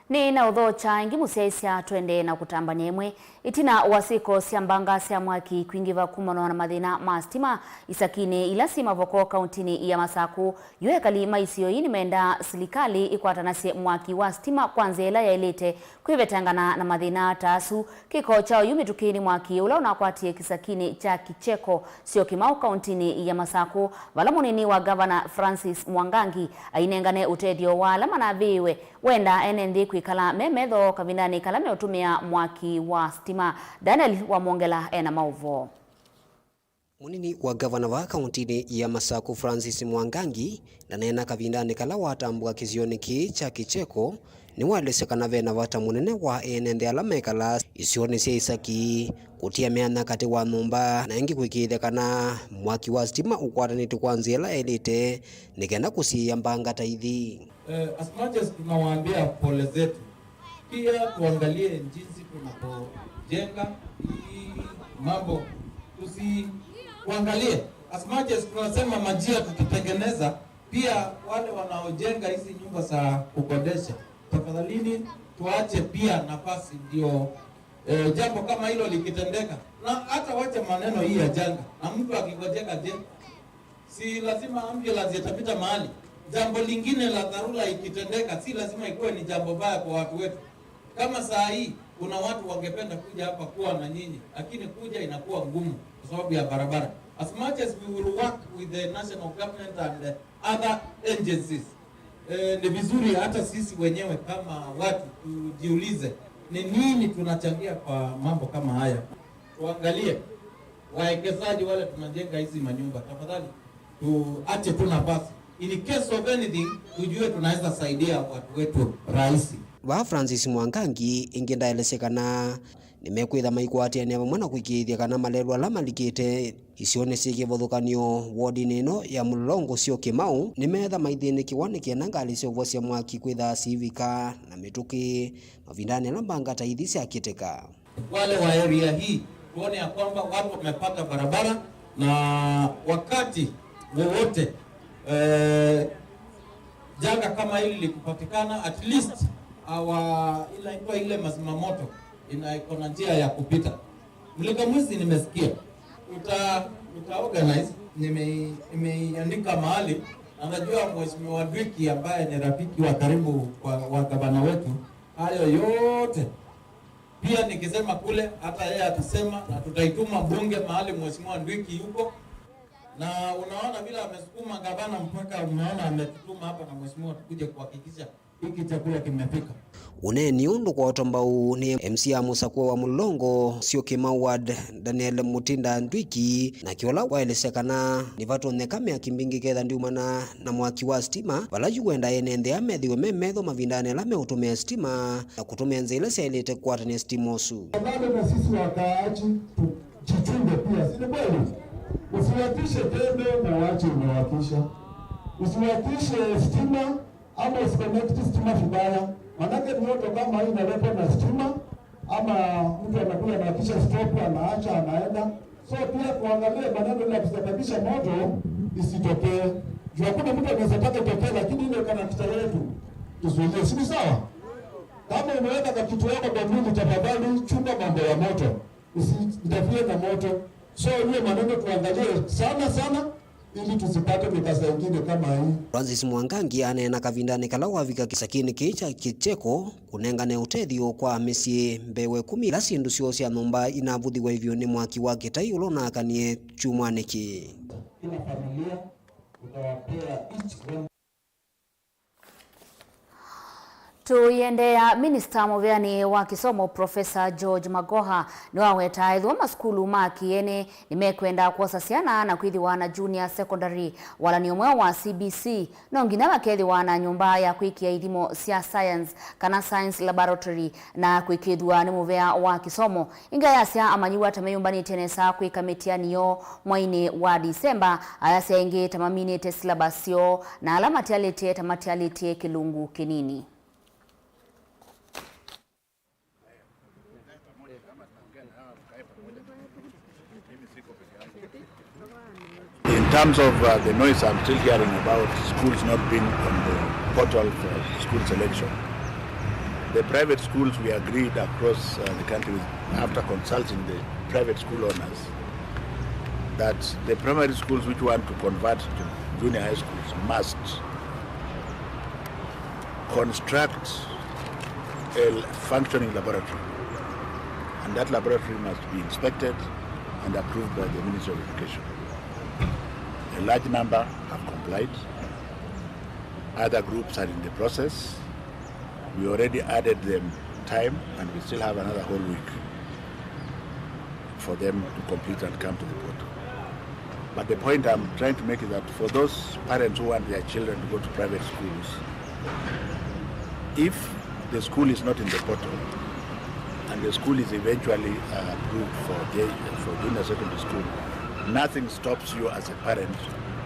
Nĩ na ũthokya ĩngĩ mũsyaĩĩsya, twendee na kũtambany'a ĩmwe. Ĩtina wa syĩko sya mbanga sya mwaki kwingĩva kumana na mathĩna ma sitima isakinĩ ila syĩ Mavoko, kauntinĩ ya Masakũ, yu ekali ma isio ii nĩmendaa silikalĩ ĩkwatanasye mwaki wa sitima kwa nzĩa ĩla yaĩlĩte kwĩvetangana na mathĩna ta asu. Kĩko kya oyu mĩtũkĩnĩ mwaki ũla ũnakwatie kĩsakinĩ kya Kicheko, Syokimau, kauntinĩ ya Masakũ, vala mũnini wa ngavana Francis Mwangangi ainengane ũtethyo wa ala manavĩĩwe. Wendaa ene nthĩ kwĩkala me metho kavindanĩ kala meũtũmĩa mwaki wa sitima. Daniel Wamwongela ena maũvoo. Mũnini wa ngavana vaa kauntinĩ ya Masakũ, Francis Mwangangi, ndaneena kavindanĩ kala watambũka kĩsionĩ kĩĩ kya Kicheko, nĩwaelesya kana ve na vata mũnene wa ene nthĩ ala mekalaa isionĩ sya isaki kũtia myanya katĩ wa nyũmba na ĩngĩ kũĩkĩĩthya kana mwaki wa sitima ũkwatanĩtw'e kwa nzĩa ĩla yaĩlĩte nĩ kenda kũsiĩĩa mbanga ta ithi. Eh, as much as tunawaambia pole zetu, pia tuangalie jinsi tunapojenga hii mambo. Tusi-, tuangalie, as much as tunasema majia tutatengeneza, pia wale wanaojenga hizi nyumba za kukodesha, tafadhalini tuache pia nafasi ndio, eh, jambo kama hilo likitendeka. Na hata wacha maneno hii ya janga, na mtu akigojeka je, si lazima ambulance itapita mahali. Jambo lingine la dharura ikitendeka, si lazima ikuwe ni jambo baya kwa watu wetu. Kama saa hii kuna watu wangependa kuja hapa kuwa na nyinyi, lakini kuja inakuwa ngumu kwa sababu ya barabara. As much as we will work with the national government and the other agencies, Eh, ni vizuri hata sisi wenyewe kama watu tujiulize ni nini tunachangia kwa mambo kama haya. Tuangalie wawekezaji wale tunajenga hizi manyumba, tafadhali tuache tu nafasi. In case of anything, tujue tunaweza saidia watu wetu rahisi. Vaa Francis Mwangangi ĩngĩ ndaelesye kana nĩmekwĩtha maikwatĩanĩa vamwe na kũĩkĩĩthya kana malelũ ala malikĩte isionĩ syĩ kĩvathũkany'o wodinĩ ĩno ya Mũlolongo Syo Kĩmau nĩmeetha maithĩnĩkĩwa nĩ kenda ngalĩ sya ũvosya mwaki kwĩthaa siivika na mĩtũkĩ mavindanĩ ala mbanga ta ithi syakĩtĩka. Wale wa area hii, tuone ya kwamba watu wamepata barabara, na wakati wowote, eh, janga kama hili likipatikana, at least our, inaitwa ile mazima moto, ina, iko na njia ya kupita. Mlika Mwizi nimesikia. Uta, uta organize, nime-, nimeiandika mahali, na najua Mheshimiwa Ndwiki ambaye ni rafiki wa karibu kwa, wa gavana wetu, hayo yote pia nikisema kule, hata yeye atasema, na tutaituma bunge mahali Mheshimiwa Ndwiki yuko. Na unaona vile amesukuma gavana mpaka unaona ametutuma hapa na mheshimiwa tukuje kuhakikisha hiki chakula kimefika. Ũneeni ũũ ndũkwatwa mbau nĩ M C A mũsakũe wa Mũlolongo Syo Kĩmau Ward, Daniel Mutinda Ndwiki, nake ũla waelesya kana nĩvatonyeka myaki mbingĩ ketha ndiumana na mwaki wa sitima, vala yu wenda ene nthĩ aa methĩwe me metho mavindanĩ ala meũtũmĩa sitima na kũtũmĩa nzĩa ila syaĩlĩte kũkwatanĩa sitima ũsu. Tafadhali na sisi wakaaji tujichunge pia, si ni kweli? Usiwakishe tembe na uache imewakisha. Usiwakishe stima ama usikonekti stima vibaya, manake mioto kama hii inaletwa na stima. Ama mtu anakuja anawakisha stop, anaacha, anaenda. So pia tuangalie maneno ile ya kusababisha moto isitokee. Juu hakuna mtu anaweza taka itokee, lakini ile karakta yetu tuzuilie, si ni sawa? Kama umeweka kakitu yako kwa mwili, tafadhali chunga mambo ya moto, usiinterfere na moto. So hiyo maneno tuangalie sana sana, ili tusipate mikasa ingine kama hii. Francis Mwangangi aneena kavindanĩ kala wavika kĩsakinĩ kĩĩ kya Kicheko kũnengane ũtethyo kwa mĩsyĩ mbee wa ĩkũmi ila syĩndũ syoo sya nyũmba inavuthiwe ĩvyũ nĩ mwaki wa kĩtai ũla ũnaakanie kyumwanĩ kĩĩ. Kila familia utawapea each one. Tũiendeea, minista mũveanĩ wa kĩsomo, Professor George Magoha, nĩwawetaa ethĩwa masukulu ma kĩene nĩmekwenda kwosa syana na kwĩthĩwa na junior secondary, walany'o mweũ wa C B C, no nginya makethĩwa na nyũmba ya kwĩkĩa ithimo sya science, kana science laboratory, na kwĩkĩĩthw'a nĩ mũvea wa kĩsomo. Ingi ayasya amanyĩw'a ta meyũmbanĩtye nesa kwĩka mĩtiani yoo mweinĩ wa Disemba, ayasya ĩngĩ ta maminĩte syllabus syoo, na ala matialĩtye ta matialĩtye kĩlungu kĩnini. In terms of, uh, the noise I'm still hearing about schools not being on the portal for school selection, the private schools, we agreed across, uh, the country, after consulting the private school owners, that the primary schools which want to convert to junior high schools must construct a functioning laboratory, and that laboratory must be inspected and approved by the Ministry of Education. A large number have complied. Other groups are in the process. We already added them time, and we still have another whole week for them to complete and come to the portal. But the point I'm trying to make is that for those parents who want their children to go to private schools, if the school is not in the portal and the school is eventually, uh, approved for day, for junior secondary school, nothing stops you as a parent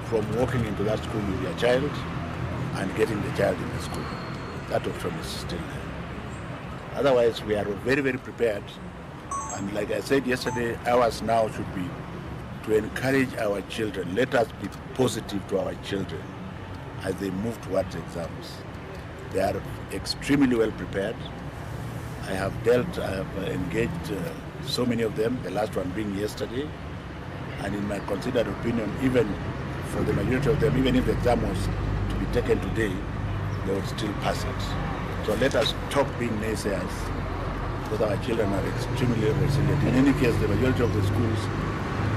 from walking into that school with your child and getting the child in the school. That option is still there. Otherwise, we are very, very prepared. And like I said yesterday, ours now should be to encourage our children. Let us be positive to our children as they move towards exams. They are extremely well prepared. I have dealt, I have, uh, engaged, uh, so many of them, the last one being yesterday. And in my considered opinion, even for the majority of them, even if the exam was to be taken today, they would still pass it. So let us stop being naysayers, because our children are extremely resilient. In any case, the majority of the schools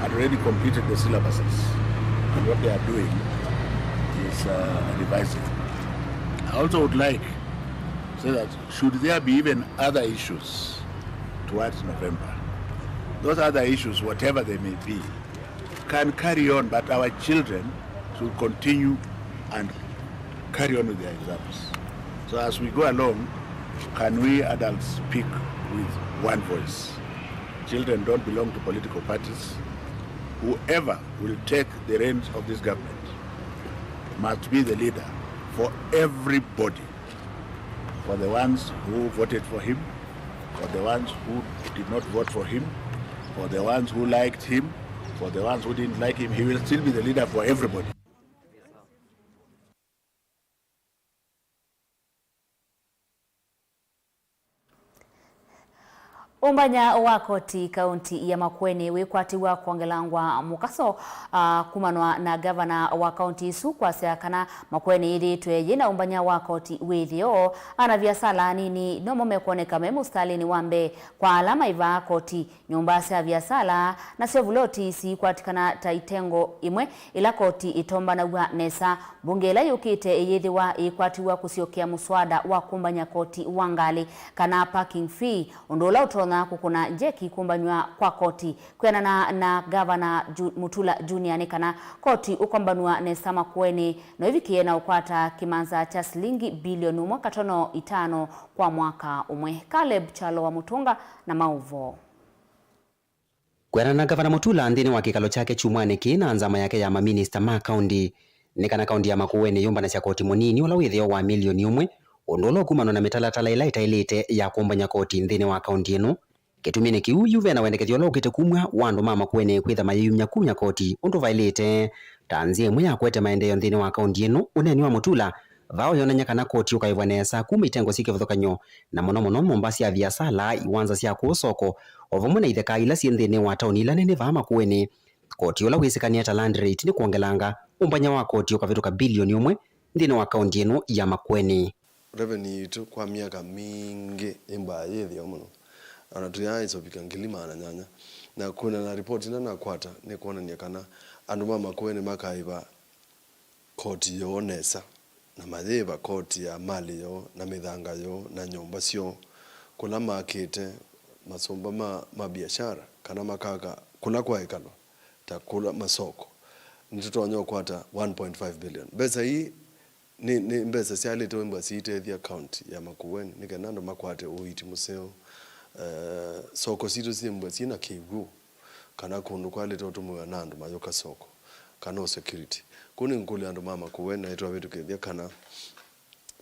had already completed the syllabuses, and what they are doing is, uh, revising. I also would like to say that should there be even other issues towards November, those other issues, whatever they may be, can carry on, but our children should continue and carry on with their exams. So as we go along, can we adults speak with one voice? Children don't belong to political parties. Whoever will take the reins of this government must be the leader for everybody, for the ones who voted for him, for the ones who did not vote for him, for the ones who liked him, for the ones who didn't like him. He will still be the leader for everybody. Ũmbany'a wa koti kaunti ya Makueni wĩkwatĩw'a kwongelangwa mũkaso, ah, kumanwa na ngavana wa kaunti ĩsu kwasya kana Makueni yĩthĩĩtwe yĩna ũmbany'a wa koti wĩ ĩtheo. Anaviasala anini nomo mekwoneka me mũsitalĩnĩ wa mbee kwa ala maĩvaa koti. Nyũmba sya viasala nasyo vuloti siikwatĩkana ta itengo imwe ila koti ĩtombanaw'a nesa. Mbunge ĩla yũkĩte ĩyĩthĩwa ĩikwatĩw'a kũsyokea mũswada wa kũmbany'a koti wa ngalĩ, kana parking fee, ũndũ ũla ũtonya kũkũna njeki kũmbanyw'a kwa koti. Kwĩanana na Ngavana Ju-, Mutula Junior, nĩ kana koti ũkombanw'a nesa Makueni no ĩvikĩe na ũkwata kĩmanza kya silingi bilioni ũmwe katono itano kwa mwaka ũmwe. Caleb Kyalo wa Mũtũnga na maũvoo. Kwĩanana na Ngavana Mutula nthĩnĩ wa kĩkalo kyake kyumwanĩ kĩĩ na nzama yake ya maminista ma kaunti, nĩ kana kaunti ya Makueni yũmbanasya koti mũnini ũla wĩ ĩtheo wa milioni ũmwe, ũndũ ũla ũkumanwa na mĩtalatala ĩla ĩtaĩlĩte ya kũmbany'a koti nthĩnĩ wa kaunti ĩno. Kĩtuminĩ kĩu, yu vena wendekethyo ũla ũkĩte kumw'a wa andũ ma Makueni kwĩtha mayĩyumya kumya koti ũndũ vaĩlĩte, ta nzĩa ĩmwe ya kũete maendeeo nthĩnĩ wa kaunti ĩno. Ũneeni wa Mutula vaa ũyonany'a kana koti ũkaĩvwa nesa kuma itengo syĩ kĩvathũkany'o, na mũno mũno nyũmba sya viasala, iwanza sya kũũ soko, o vamwe na itheka ila syĩ nthĩnĩ wa taoni ila nene vaa Makueni. Koti ũla wĩsĩkanĩe ta land rate nĩ kwongelanga ũmbany'a wa koti ũkavĩtũka bilioni ũmwe nthĩnĩ wa kaunti ĩno ya Makueni. Revenue yitũ kwa myaka mingĩ ĩmbaa yĩ ĩtheo mũno, ona tũyaaĩsovika ngili maana nyanya. Na kwĩna na ripoti ila nakwata nĩ kwonany'a kana andũ ma Makueni makaĩva koti yoo nesa, na mayĩva koti ya malĩ yoo, na mĩthanga yoo, na nyũmba syoo, kũla makĩte, masũmba ma, ma biashara, kana makaka kũla kwaĩkalwa, ta kũla masoko. Nĩtũtonya ũkwata one point five billion. Mbesa ii nĩ, nĩ mbesa syaĩlĩte wĩmbwa siitethya kaunti ya Makueni, nĩ kana andũ makwate ũiiti mũseo. Eh, soko sitũ syĩmbwa syĩna kĩw'ũ, kana kũndũ kwaĩlĩte ũtũmĩwa na andũ mayũka soko, kana o security. Kũu nĩngũkũlya andũ ma Makueni, na nĩtwavĩtũkĩthya kana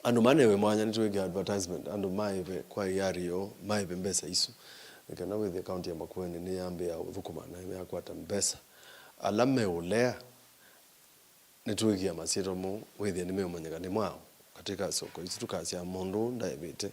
andũ manewe mwanya, nĩtwĩke advertisement, andũ maĩve kwa ĩari yoo, maĩve mbesa isu, nĩ kana wĩthĩe kaunti ya Makueni nĩyambĩĩa ũthũkũma na yakwata mbesa. Ala meũlea, nĩtwĩkĩa masyĩtwa moo, wĩthĩe nĩmeũmanyĩka nĩ mwaũ katika soko isu, tũkasya mũndũ ũũ ndaĩvĩte,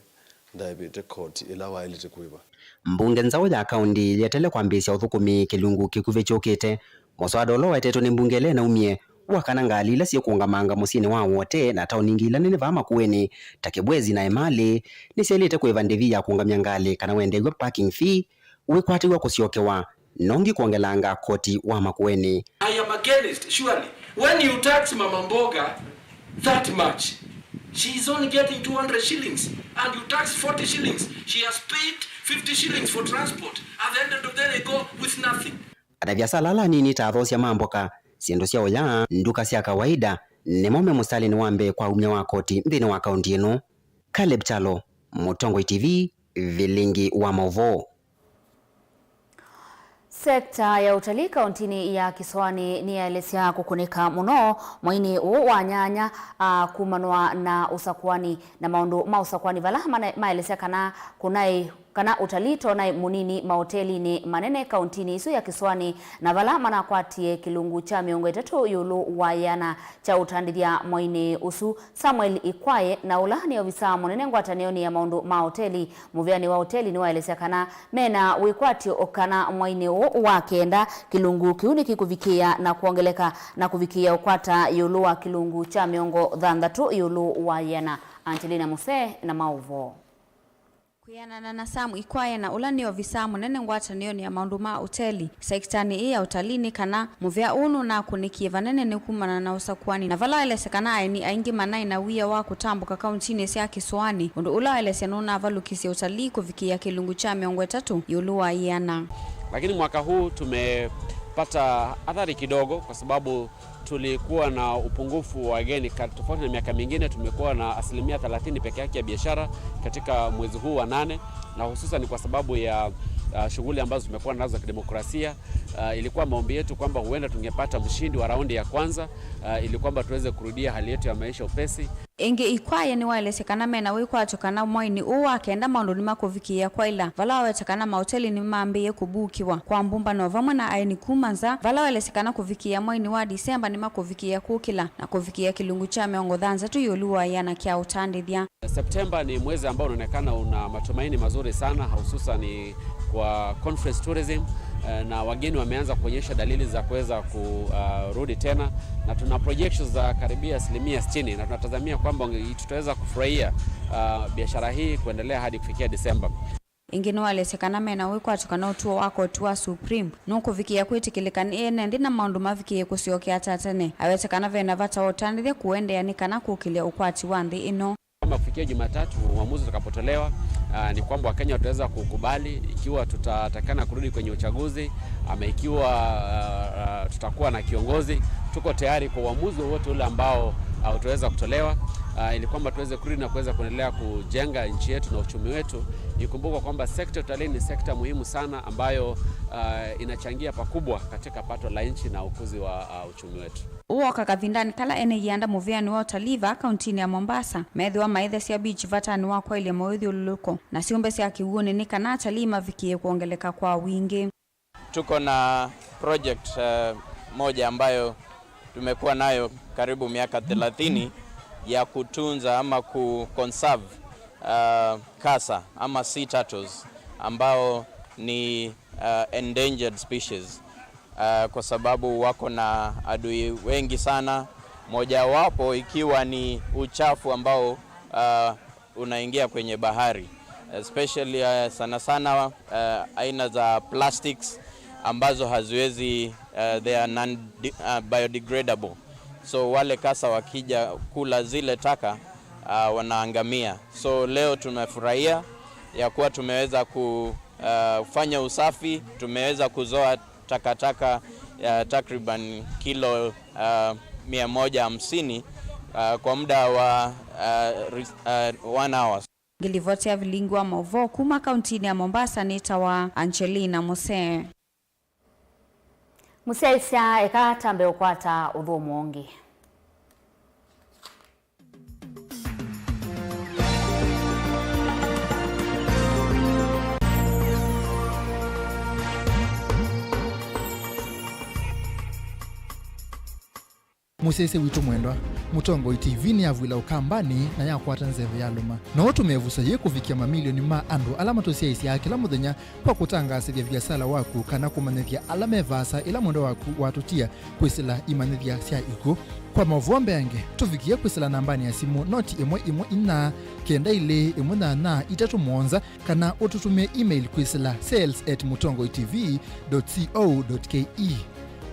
ndaĩvĩte koti ĩla waĩlĩte kũĩva. Mbunge nzaũ ya kaunti yetele kwambĩĩsya ũthũkũmi kĩlungu kĩkuvĩ kyũkĩte. Mũswada ũla ũetetwe nĩ mbunge ĩla ĩnaumie wa kana ngalĩ ila syĩkũngamanga mũsyĩnĩ wa Wote na taoni ingĩ ila nene vaa Makueni ta Kĩbwezi na Emali nĩsyaĩlĩte kũĩva ndĩvi ya kũũngamya ngalĩ kana wendeew'a parking fee wĩkwatĩw'a kũsyokewa, nongi kwongelanga koti wa Makueni. I am against, surely. When you tax Mama Mboga that much, she is only getting two hundred shillings, and you tax forty shillings, she has paid fifty shillings for transport. At the end of the day, they go with nothing. Anaviasala ala anini ta athoosya ma mboka, syĩndũ sya ũya, nduka sya kawaida, nĩmo me mũsitalĩnĩ wa mbee kwa umya wa koti nthĩnĩ wa kaunti ĩno. Caleb Kyalo, Mũtongoi T V, Vilingi wa Maũvoo. Sekta ya ũtalii kauntinĩ ya Kĩsoanĩ nĩyaelesya kũkũnĩka mũno mweinĩ ũũ wa nyanya, a, kumanwa na ũsakuani na maũndũ ma ũsakuani vala mana-, maelesya kana kũnaĩ, kana ũtalii tonaĩ mũnini maotelinĩ manene kauntinĩ ĩsu ya Kĩsoanĩ, na vala manakwatie kĩlungu kya mĩongo ĩtatũ ĩũlũ wa ĩana kya ũtandĩthya mweinĩ ũsu. Samuel Ikwaye, na ũla nĩ ovisa mũnene ngwatanĩonĩ ya maũndũ ma oteli mũvĩanĩ wa oteli, nĩwaelesya kana mena wĩkwatyo kana mweinĩ ũũ wa kenda kĩlungu kĩu nĩkĩkũvikĩĩa na kwongeleka na kũvikĩĩa ũkwata ĩũlũ wa kĩlungu kya mĩongo thanthatũ ĩũlũ wa ĩana. Angelina Musee na maũvoo. Kwĩanana na Sam Ikwaya, na ũla nĩ ovisaa mũnene ngwatanĩonĩ ya maũndũ ma ũteli, sektanĩ ĩĩ ya ũtalii, nĩ kana mũvea ũũ nũnakũnĩkie vanene nĩ kumana na ũsakũani, na vala waelesya kana aeni aingĩ manaĩ na wia wa kũtambũka kauntinĩ sya kĩsũanĩ, ũndũ ũla waelesya nũnavalũkisye ũtalii kũvikĩĩa kĩlungu kya mĩongo ĩtatũ ĩũlũ wa ĩana. Lakini mwaka huu tumepata athari kidogo kwa sababu tulikuwa na upungufu wa wageni ka-, tofauti na miaka mingine, tumekuwa na asilimia thelathini peke yake ya biashara katika mwezi huu wa nane, na hususan kwa sababu ya, uh, shughuli ambazo tumekuwa nazo za kidemokrasia. Uh, ilikuwa maombi yetu kwamba huenda tungepata mshindi wa raundi ya kwanza, uh, ili kwamba tuweze kurudia hali yetu ya maisha upesi. Ĩngĩ, Ikwaya nĩwaelesye kana mena wĩkwatyo kana mweinĩ ũũ wa kenda maũndũ nĩmakũvikĩĩa kwaĩla, vala waweta kana maoteli nĩmambĩĩe kũbukiwa kwa mbũmbano vamwe na aeni kuma nza, vala waelesye kana kũvikĩĩa mweinĩ wa Disemba nĩmakũvikĩĩa kũkĩla na kũvikĩĩa kĩlungu kya mĩongo thanthatũ ĩũlũ wa ĩana kya ũtandĩthya. Septemba ni mwezi ambao unaonekana una matumaini mazuri sana, hususan kwa conference tourism, eh, na wageni wameanza kuonyesha dalili za kuweza kurudi tena, na tuna projections za karibia asilimia sitini, na tunatazamia kwamba tutaweza kufurahia, ah, biashara hii kuendelea hadi kufikia Disemba. Ĩngĩ nĩwaelesye kana mena wĩkwatyo kana ũtuo wa koti wa Supreme nũkũvikĩĩa kwĩtĩkĩlĩka nĩ ene nthĩ na maũndũ mavikĩĩe kũsyokea ta tene. Aweta kana vena vata wa ũtandĩthya kũendeea nĩ kana kũkĩlya ũkwati wa nthĩ ĩno. Kama kufikia Jumatatu uamuzi utakapotolewa, ah, ni kwamba Wakenya wataweza kukubali ikiwa tutatakana kurudi kwenye uchaguzi ama ikiwa, ah, ah, tutakuwa na kiongozi. Tuko tayari kwa uamuzi wowote ule ambao, ah, utaweza kutolewa, ah, ili kwamba tuweze kurudi na kuweza kuendelea kujenga nchi yetu na uchumi wetu. Ikumbukwe kwamba sekta ya utalii ni sekta muhimu sana ambayo, ah, inachangia pakubwa katika pato la nchi na ukuzi wa, ah, uchumi wetu. Ũũ woka kavindanĩ kala ene ianda mũvĩanĩ wa ũtalii vaa kauntinĩ ya Mombasa methĩwa maĩthesya beach vatanĩ wa kwaĩlya mawĩthyũlũlũko na syũmbe sya kĩw'ũnĩ nĩ kana atalii mavikĩĩe kwongeleka kwa wingĩ. Tuko na project, eh, moja ambayo tumekuwa nayo karibu miaka thelathini ya kutunza ama ku conserve, uh, kasa ama sea turtles ambao ni, uh, endangered species, uh, kwa sababu wako na adui wengi sana, mojawapo ikiwa ni uchafu ambao, uh, unaingia kwenye bahari, especially, uh, sana sana, uh, aina za plastics ambazo haziwezi, uh, they are non, uh, biodegradable. So wale kasa wakija kula zile taka, uh, wanaangamia. So leo tumefurahia ya kuwa tumeweza ku, uh, fanya usafi, tumeweza kuzoa takataka, uh, takriban kilo, uh, mia moja hamsini, uh, kwa muda wa, uh, ris-, uh, one hour. Ngĩlivoti ya vilingi wa maũvoo kuma kauntinĩ ya Mombasa nĩtawa Angelina Musee. Mũsyaĩĩsya, eka tambe ũkwata ũthũmũo ũngĩ. Mũsyaĩĩsya witũ mwendwa, Mũtongoi T V nĩyavw'ĩla Ũkambanĩ na yakwata nzeve yalũma. No ũtũme ĩvuso yĩĩ kũvikĩa mamilioni ma andũ ala matũsyaĩĩsyaa kĩla mũthenya kwa kũtangaasĩthya viasala waku kana kũmanyĩthya ala me vaasa ĩla mwendwa waku watũtia kwĩsĩla imanyĩthya sya ikw'ũ. Kwa maũvoo mbeange, tũvikĩe kwĩsĩla nambanĩ ya simũ noti ĩmwe ĩmwe inya, kenda ilĩ ĩmwe nyanya itatũ mũonza, kana ũtũtũmĩe email kwĩsĩla sales at mũtongoi T V dot co dot K E.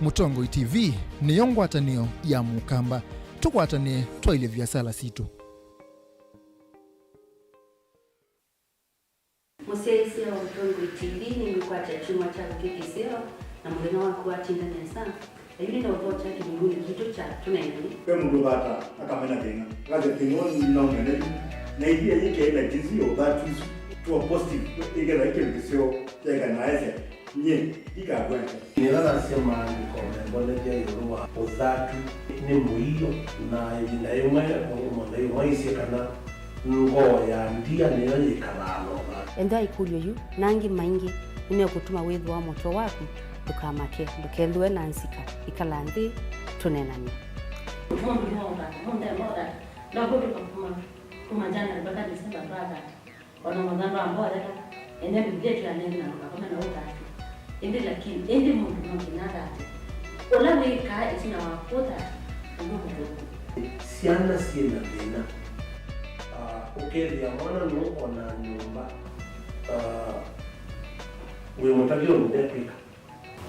Mũtongoi T V nĩyo ngwatanĩo ya Mũkamba. Tũkwatanĩe twaĩlye viasala sitũ. Mũsyaĩĩsya wa Mũtongoi T V nĩnĩkwatya kyumwa kya kũkĩ kĩseo, na mũthenya waku watinda nesa. Ĩndĩ no ũthokya kĩlungunĩ kitũ kya tũneenany'e. Ve mũndũ ũvataa akamena thĩna. Akasya, "Thĩna ũũ nĩnaũmena yu." Na ithyĩ yĩkĩaĩla jinsi ya ũthatu isu, tuo positive, ĩkethwa ĩ kĩndũ kĩseo, kyaĩka na aesya, "Nyie ndikakwata." Nĩnasasya maandĩko membonethya ĩũlũ wa ũthatu nĩ mũio, na ĩvinda yĩmwe mũndũ ũmwe aisye kana ngoo ya ndia nĩyo yĩkalaa na ũthatu. Ethĩwa ĩkũlyo yu na angĩ maingĩ nĩmekũtuma wĩthĩwa mũtwe waku, ndũkamake, ndũkethĩwe na nzika, ĩkala nthĩ tũneenany'e. Mũndũ nĩwaũtata, mũndũ emaũtata, ndakũtũka kuma, kuma January mpaka December twatata. Ona mũthando wa mboya ta, ene Biblia tũyaneenea ndũkakome na ũthatu. Ĩndĩ lakini, ĩndĩ mũndũ no nginya athate. Ũla wĩkaa ĩtina wa kũthata, ũndũ mũthũku. Syana syĩ na thĩna. Ah, ũkethĩa mwana nũũ ona nyũmba. Ah, wĩ mũtavyo mũthea kwĩka.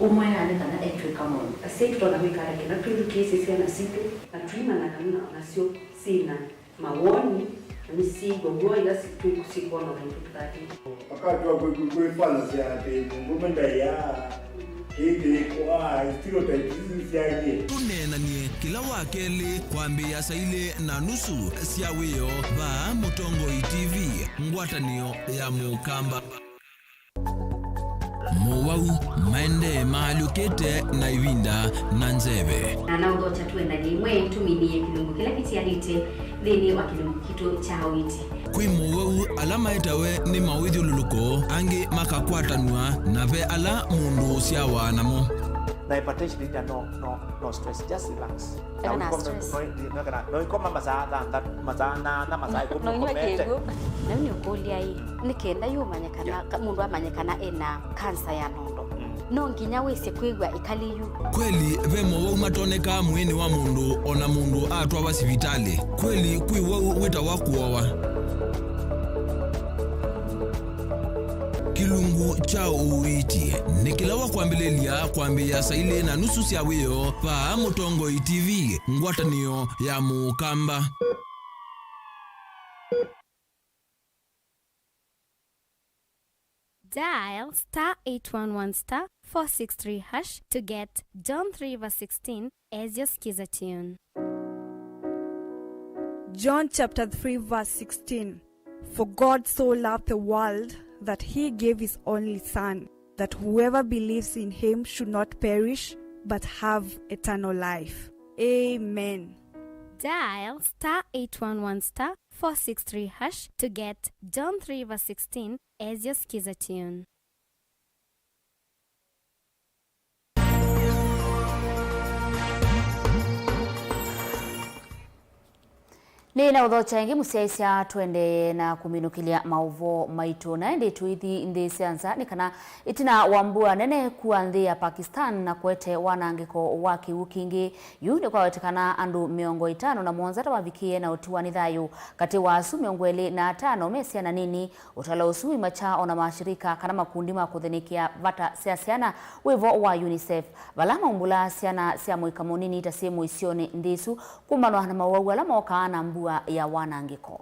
Ũmwaya nĩ kana etw'ĩka maũndũ. Asyai tũtonya kwĩka ata kĩla twĩthukĩĩsye syana sitũ na tũimanya kana nasyo syĩ na mawoni na nĩsyĩĩw'a w'o ĩla si-, twĩ-, syĩkwona ũndũ tũtatĩte? Wakati wa kwĩ-, kwĩ-, kwĩfanyasya atĩ mũndũũme ndaĩaa, kĩĩ kĩkwaa, stereotypes isu syaĩlye. Tũneenany'e kĩla wa kelĩ kwambĩĩa saa ilĩ na nusu sya wĩoo vaa Mũtongoi T V, ngwatanĩo ya Mũkamba. Mowau maendee maalyũkĩte na ĩvinda na nzeve. Na naũthokya tũendany'e ĩmwe tũminĩe kĩlungu kĩla kĩtialĩte nthĩnĩ wa kĩlungu kitũ kya ũiiti. Kwĩ mowau ala maetawe nĩ mawĩthyũlũlũko, angĩ makakwatanw'a, na ve ala mũndũ ũsyawa namo. Na hypertension ita no, no, no stress, just relax. Eka na stress. No, no, no, no, no, ikoma masaa thanthatũ, masaa nana, masaa ĩkũmi. No inywa ũkomete kĩw'ũ. Na yu nĩũkũlya ĩ, nĩ kenda yu ũmanye kana, yeah, ka-, mũndũ amanye kana ena kansa ya nondo. Mm. No nginya wĩsĩ kwĩw'a ĩkali yu. Kweli, ve mowau matonekaa mwĩĩnĩ wa mũndũ o na mũndũ atwawa sivitalĩ. Kweli, kwĩ wau wĩtawa kũowa. Kĩlungu kya ũiiti nĩ kĩla wa kwambĩlĩlya kwambĩĩa saa ilĩ na nusu sya wĩoo vaa Mũtongoi T V, ngwatanĩo ya Mũkamba. Dial star eight one one star four six three hash to get John three verse sixteen as your skiza tune. John chapter three verse sixteen. For God so loved the world that he gave his only Son, that whoever believes in him should not perish but have eternal life. Amen. Dial star eight one one star four six three hash to get John three verse sixteen as your skiza tune. Nĩ na ũthokya ĩngĩ mũsyaĩĩsya, tũendee na kũminũkĩlya maũvoo maitũ. Na ĩndĩ tũithi nthĩ sya nza, nĩ kana ĩtina wa mbua nene kua nthĩ ya Pakistan na kũete wanangĩko wa kĩw'ũ kingĩ, yu nĩ kwawetekana andũ mĩongo ĩtano na mũonza ta mavikie na ũtiwa nĩ thayũ. Katĩ wa asu mĩongo ĩlĩ na atano me syana nini. Ũtalo ũsu wĩmakya o na mashirika kana makundi ma kũthĩnĩkĩa vata sya syana wĩ vo wa UNICEF, vala maumbũlaa syana sya mũika mũnini ta syĩ mũisyonĩ nthĩ ĩsu, kumbanwa na mowau ala mokaa na mbua ya wanangĩko.